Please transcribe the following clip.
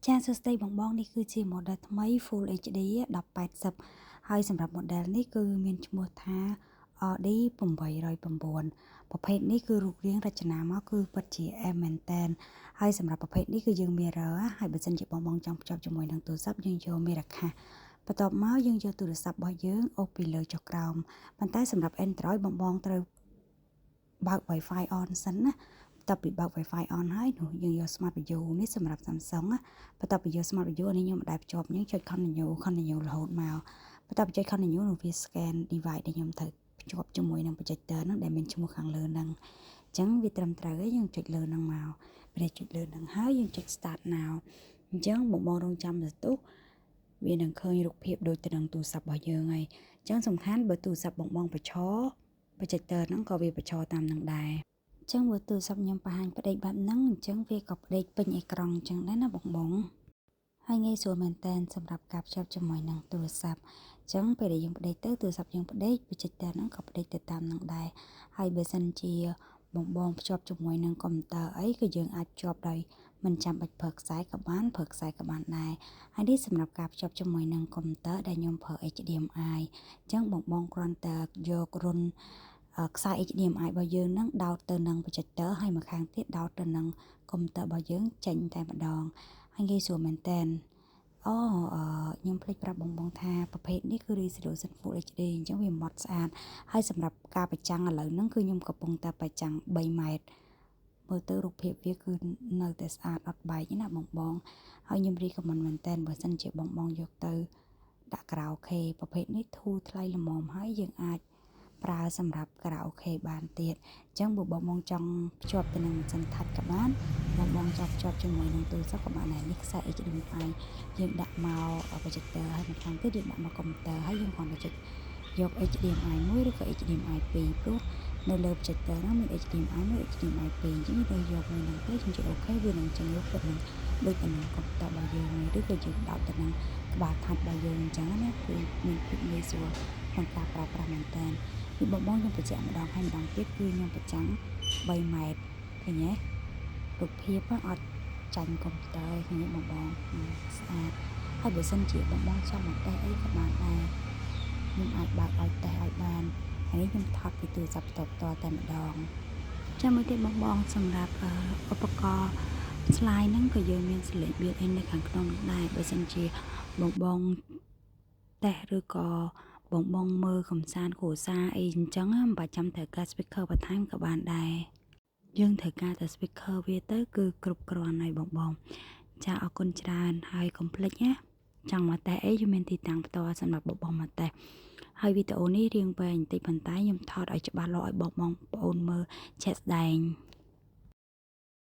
ចាសួស្តីបងបងនេះគឺជា model ថ្មី Full HD 1080ហើយសម្រាប់ model នេះគឺមានឈ្មោះថា RD 809ប្រភេទនេះគឺរូបរាងរចនាមកគឺពិតជាអែមមែនតែនហើយសម្រាប់ប្រភេទនេះគឺយើង mirror ហើយបើសិនជាបងបងចង់ភ្ជាប់ជាមួយនឹងទូរស័ព្ទយើងយក Miracast បន្ទាប់មកយើងយកទូរស័ព្ទរបស់យើងអូសពីលើចុះក្រោមប៉ុន្តែសម្រាប់ Android បងបងត្រូវបើក Wi-Fi on សិនណាបន្ទាប់ពីបើក Wi-Fi on ហើយនោះយើងយក Smart View នេះសម្រាប់ Samsung ណាបន្ទាប់ពីយក Smart View នេះខ្ញុំមិនដែលភ្ជាប់យើងចុច continue continue រហូតមកបន្ទាប់ពីចុច continue នោះវា scan device ដែលខ្ញុំត្រូវភ្ជាប់ជាមួយនឹង projector ហ្នឹងដែលមានឈ្មោះខាងលើហ្នឹងអញ្ចឹងវាត្រឹមត្រូវហើយយើងចុចលើហ្នឹងមកពេលចុចលើហ្នឹងហើយយើងចុច start now អញ្ចឹងបងបងរងចាំសន្ទុះវានឹងឃើញរូបភាពដូចទៅនឹងទូរស័ព្ទរបស់យើងហើយអញ្ចឹងសំខាន់បើទូរស័ព្ទបងបងបញ្ឈរ projector ហ្នឹងក៏វាបញ្ឈរតាមនឹងដែរអញ្ចឹងបើទូរស័ព្ទខ្ញុំបង្ហាញផ្ដេកបែបហ្នឹងអញ្ចឹងវាក៏ផ្ដេកពេញអេក្រង់អញ្ចឹងដែរណាបងបងហើយងាយស្រួលមែនតើសម្រាប់ការភ្ជាប់ជាមួយនឹងទូរស័ព្ទអញ្ចឹងពេលដែលយើងផ្ដេកទៅទូរស័ព្ទយើងផ្ដេក projector ហ្នឹងក៏ផ្ដេកទៅតាមនឹងដែរហើយបើសិនជាបងបងភ្ជាប់ជាមួយនឹងកុំព្យូទ័រអីគឺយើងអាចភ្ជាប់ដោយមិនចាំបាច់ប្រើខ្សែក៏បានប្រើខ្សែក៏បានដែរហើយនេះសម្រាប់ការភ្ជាប់ជាមួយនឹងកុំព្យូទ័រដែលខ្ញុំប្រើ HDMI អញ្ចឹងបងបងគ្រាន់តែយករន្ធខ្សែ HDMI របស់យើងនឹងដោតទៅនឹង projector ហើយម្ខាងទៀតដោតទៅនឹងកុំព្យូទ័ររបស់យើងចេញតែម្ដងហើយងាយស្រួលមែនតើអូខ្ញុំភ្លេចប្រាប់បងបងថាប្រភេទនេះគឺ resolution Full HD អញ្ចឹងវាម៉ត់ស្អាតហើយសម្រាប់ការបញ្ចាំងឥឡូវហ្នឹងគឺខ្ញុំកំពុងតែបញ្ចាំង3ម៉ែត្រមើលទៅរូបភាពវាគឺនៅតែស្អាតអត់បែកណាបងបងហើយខ្ញុំ recommend មែនតើបើសិនជាបងបងយកទៅដាក់ខារ៉ាអូខេប្រភេទនេះធូរថ្លៃល្មមហើយយើងអាចប្រើសម្រាប់ខារ៉ាអូខេបានទៀតអញ្ចឹងបើបងបងចង់ភ្ជាប់ទៅនឹងម៉ាស៊ីន touch ក៏បានបងបងចង់ភ្ជាប់ជាមួយនឹងទូរស័ព្ទក៏បានដែរនេះខ្សែ HDMI យើងដាក់មក projector ហើយម្ខាងទៀតយើងដាក់មកកុំព្យូទ័រហើយយើងគ្រាន់តែចុចយក HDMI មួយឬក៏ HDMI 2ព្រោះនៅលើ projector ហ្នឹងមាន HDMI មួយ HDMI 2អញ្ចឹងយើងយកមួយហ្នឹងទៅយើងចុច OK វានឹងចេញរូបពិតនឹងដូចទៅនឹងកុំព្យូទ័ររបស់យើងឬក៏យើងដោតទៅនឹងក្បាល touch របស់យើងអញ្ចឹងណាគឺមានភាពងាយស្រួលក្នុងការប្រើប្រាស់មែនតើពីបងបងខ្ញុំបញ្ជាក់ម្ដងហើយម្ដងទៀតគឺខ្ញុំបញ្ចាំង3ម៉ែត្រឃើញទេរូបភាពអត់ចាញ់កុំព្យូទ័រឃើញទេបងបងស្អាតហើយបើសិនជាបងបងចង់មកតេស្តអីក៏បានដែរខ្ញុំអាចបើកឲ្យតេស្តឲ្យបានហើយនេះខ្ញុំថតពីទូរស័ព្ទផ្ទាល់ផ្ទាល់តែម្ដងចាំមួយទៀតបងបងសម្រាប់ឧបករណ៍ slide ហ្នឹងក៏យើងមានសំឡេង built in នៅខាងក្នុងនោះដែរបើសិនជាបងបងតេស្តឬក៏បងបងមើលកំសាន្តគ្រួសារអីអញ្ចឹងមិនបាច់ចាំត្រូវការ speaker បន្ថែមក៏បានដែរយើងត្រូវការតែ speaker វាទៅគឺគ្រប់គ្រាន់ហើយបងបងចាអរគុណច្រើនហើយកុំភ្លេចណាចង់មកតេស្តអីយើងមានទីតាំងផ្ទាល់សម្រាប់បងបងមកតេស្តហើយវីដេអូនេះរៀងវែងបន្តិចប៉ុន្តែខ្ញុំថតឲ្យច្បាស់លាស់ឲ្យបងបងប្អូនមើលជាក់ស្ដែង។